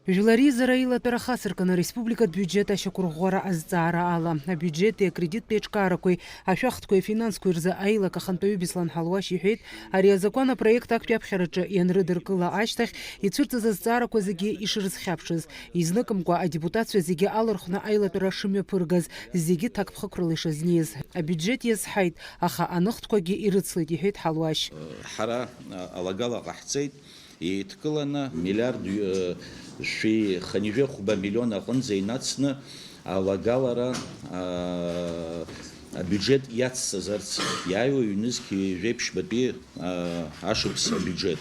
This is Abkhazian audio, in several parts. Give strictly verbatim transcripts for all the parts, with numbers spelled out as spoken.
Жәлар реизара аилатәара хацыркын ареспубликатә биуџьет ашьақәырӷәӷәара азҵаара ала. Абиуџьети акредиттә еиҿкаарақәеи, ашәахтәқәеи афинансқәеи рзы аилак ахантәаҩы Беслан Ҳалуашь иҳәеит, ари азакәан апроект актәи аԥхьараҿы ианрыдыркыла ашьҭахь ицәырҵыз азҵаарақәа зегьы ишрызхьаԥшыз, изныкымкәа адепутатцәа зегьы алархәны аилатәара шымҩаԥыргаз, зегьы ҭакԥхықәрала ишазнеиз. Абиуџьет иазҳаит, аха аныхтәқәагьы ирыцлеит, иҳәеит Ҳалуашь. Ҳара, а, алагала ҟаҳҵеит, еидкыланы миллиард, ҩ-, шәи хынҩажәи хәба миллион аҟынӡа инацны алагалара, а, абиуџьет иацҵазарц иааиуа ҩнызқь ҩажәеиԥшьбатәи, а, ашықәс абиуџьет.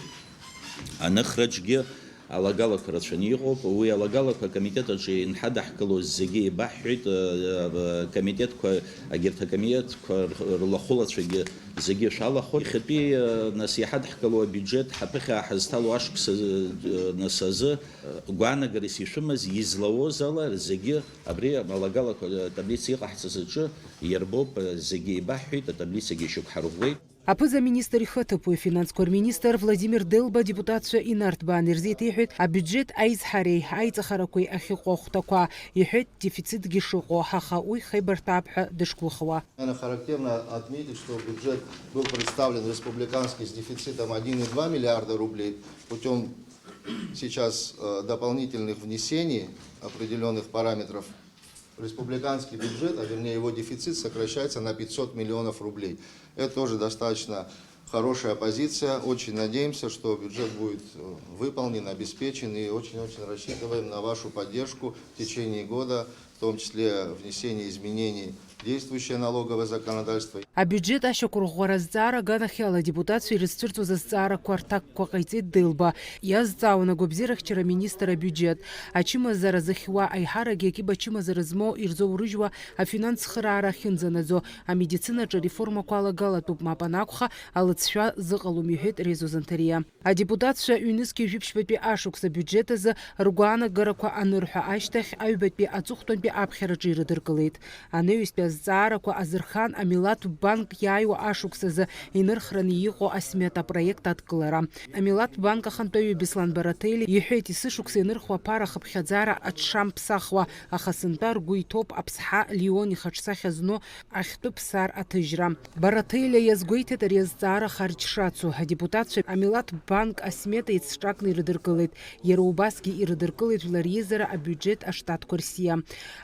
Аныхраҿгьы алагалақәа рацәаны иҟоуп. Уи алагалақәа акомитет аҿы инҳадаҳкылоз зегьы еибаҳҳәеит, э, э, акомитетқәа, агьырҭ акомитетқәа р-, рлахәылацәагьы зегьы шәалахәын. Иахьатәи, э, нас иҳадҳкылоу абиуџьет ҳаԥыхьа ҳазҭало ашықәс, э, нас азы, э, гәаанагарас ишәымаз, излауоз ала зегьы абри алагалақәа, э, таблица иҟаҳҵаз аҿы иарбоуп, э, зегьы еибаҳҳәеит, атаблицагьы ишьақәҳарӷәӷәеит. Аԥыза-министр ихы аҭыԥуаҩ, афинансқәа рминистр Владимир Делба адепутатцәа инарҭбаан ирзеиҭеиҳәеит абиуџьет аизҳареи аиҵахарақәеи ахьыҟоу ахәҭақәа, иҳәеит, дефицитгьы шыҟоу, аха уи хеибарҭәаап ҳәа дышгәыӷуа. Наверное, характерно отметить, что бюджет был представлен республиканский с дефицитом один и два миллиарда рублей. Путём сейчас, э, дополнительных внесений определённых параметров республиканский бюджет, а вернее его дефицит, сокращается на пятьсот миллионов рублей. Это тоже достаточно хорошая позиция. Очень надеемся, что бюджет будет, э, выполнен, обеспечен, и очень-очень рассчитываем на вашу поддержку в течение года, в том числе внесение изменений в действующее налоговое законодательство. Абиуџьет ашьақәырӷәӷәара азҵаара аганахьала адепутатцәа ирызцәырҵуаз азҵаарақәа рҭакқәа ҟаиҵеит Делба. Иазҵаауан агәабзиарахьчара аминистр абиуџьет. Ачымазара зыхьуа, аиҳарагьы акьыба ачымазара змоу ирзоурыжьуа афинанс цхыраара ахьынӡанаӡо, амедицинаҿы ареформақәа алагалатәуп, мап анакәха, алыҵшәа зыҟалом, иҳәеит Резо Занҭариа. Адепутатцәа ҩнызқь ҩажәи ԥшьбатәи ашықәс абиуџьет азы ргәаанагарақәа анырҳәа ашьҭахь, аҩбатәи аҵыхәтәантәи аԥхьараҿы ирыдыркылеит. Анаҩстәи азҵаарақәа азырхан, амилаҭтә банк иааиуа ашықәс азы инырхраны иҟоу асмета апроект адкылара. Амилаҭтә банк ахантәаҩы Беслан Бараҭелиа иҳәеит, есышықәса ианырхуа аԥара ахыԥхьаӡара аҽшамԥсахуа, аха сынтәа ргәы иҭоуп аԥсҳа Леон ихаҿсахьа зну ахьтәы ԥсар аҭыжьра. Бараҭелиа иазгәеиҭеит ари азҵаара харџь шацу. Адепутатцәа амилаҭтә банк асмета еицҿакны ирыдыркылеит. Иара убасгьы ирыдыркылеит Жәлар реизара абиуџьет аштатқәа рсиа.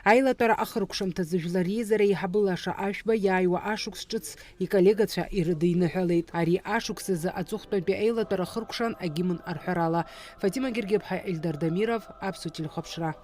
Аилатәара ахыркәшамҭазы Жәлар реизара еиҳабы Лаша Ашәба иааиуа ашықәс ҿыц иколлегацәа ирыдиныҳәалеит. Ари ашықәс азы аҵыхәтәантәи аилатәара ахыркәшан агимн арҳәарала. Фатима Гергеԥҳа, Ельдар Дамиров, Аԥсуа телехәаԥшра.